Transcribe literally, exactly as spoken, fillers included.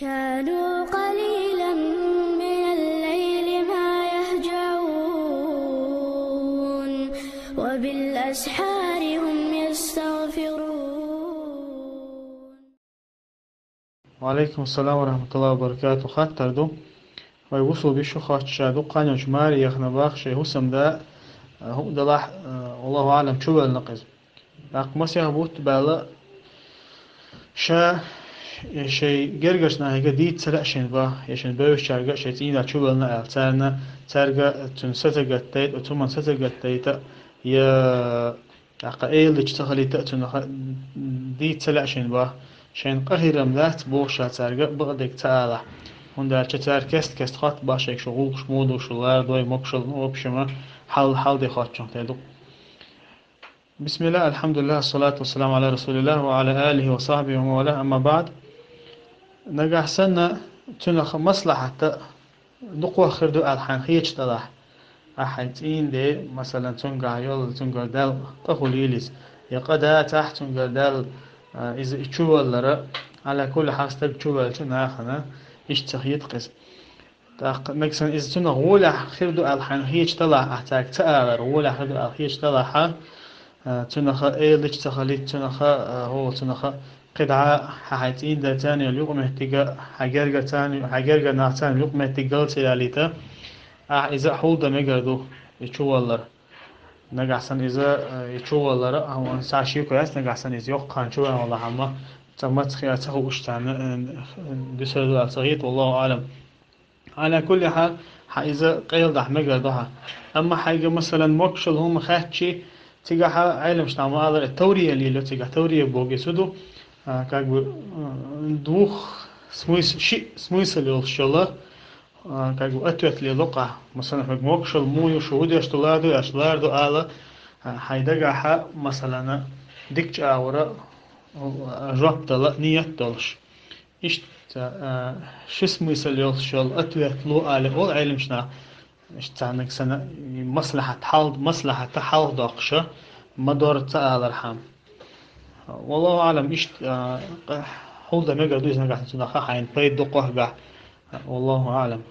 كانوا قليلا من الليل ما يهجعون، وبالأسحار هم يستغفرون. Ва алейкум салам ва рахматуллахи ва баракатух. Хаттар ду. Вай вусул бишу хатта ду, къанёч мари яхна бах шей хӀусамда, э, хӀу далахь, э, Аллаху алам, чувелна къиз. Дакъ масех бутт бала ша, э, шей гергаш нахига дийт цалашин ба, я шин бевшчарга шей цӀийна чувелна ал. Царна, царга цун сацагаттайт, цуман сацагаттайта, я Тахка эйлича ца халита а цунаха дийца лаьшин ба. Шайн къахирам дац бохуша цаьрга бакъдерг ца ала. ХӀунда аьлча цаьрга кест-кест хатта башайг шу гӀуллакхаш муха ду, шу лардой, могушал, ну, в общем, хьал, хьал де хоттачунах тӀе ду. Бисмилла, альхьамдулилла, ассалату вассаламу аля расулилла ва аля алихи ва сахьбихи ва ман валя, амма баъд. Нагахь санна цунах маслахьата дукхох хир ду аьлла хьайна хеташ далахь. Ахьа хьайн цӀийна де, масалан, цунгахь йолу, цунгара даьлла къа хуьлийла иза. Я къа дацахь цунгара даьлла, а, иза и чуваллара, Ӏала кулли хьал стаг чувелча нахана иштта ца хета-кх иза. ТӀаккха нагахь санна иза цунах гӀолехь хир ду аьлла хьайна хеташ далахь, ахьа цаьрга ца алар, гӀолехь хир ду аьлла хеташ далахьа, а, цунаха эладича ца халийта, цунаха, а, хӀо, цунаха кхидӀа хьан хьайн цӀийна дар царна йолу юкъаметтига, хьан гергара царна, хьан гергара нах царна юкъаметтиг гал ца ялийта, ахьа иза хьулда мегар ду, и чуваллар. Нагахь санна иза, э, и чуваллара, а, вон ца шико яц, нагахь санна иза йоккха хан чувалла хьама, ца мацах я ца хууш царна, э, дуьсур ду аьлла ца хета, валлаху аълам. Ӏала кулли хьал, хьан иза къайладахь мегар ду хьан. Амма хьайга, масалан, могушалла хӀума хаьттичи, цигахь Ӏеламнаха ма аллара, таврия лело цигахь, таврия боху иза ду, а, как бы, м, двух смыс-, шиъ смысл йолуш йолу, а, как бы ответ лело-кх ахь. Масалан, хьоьга могушалла муха ю, шу хӀун деш ду, лар ду, аьлча лар ду ала, а, хьайн дагахь, масалан, дикачу агӀора, а, жоп дала ният долуш. Иштта, а, ши смысл йолуш йолу ответ ло ала олу Ӏеламнаха. Иштта царниг санна, и маслахьат хьал-, маслахьата хьалха доккхуша, ма дора ца алархьама. Валлаху аълам, иштта, а, къа-, хьулда мегар ду иза нагахь санна цунах хьайна пайда ду къохкахь. Валлаху аълам.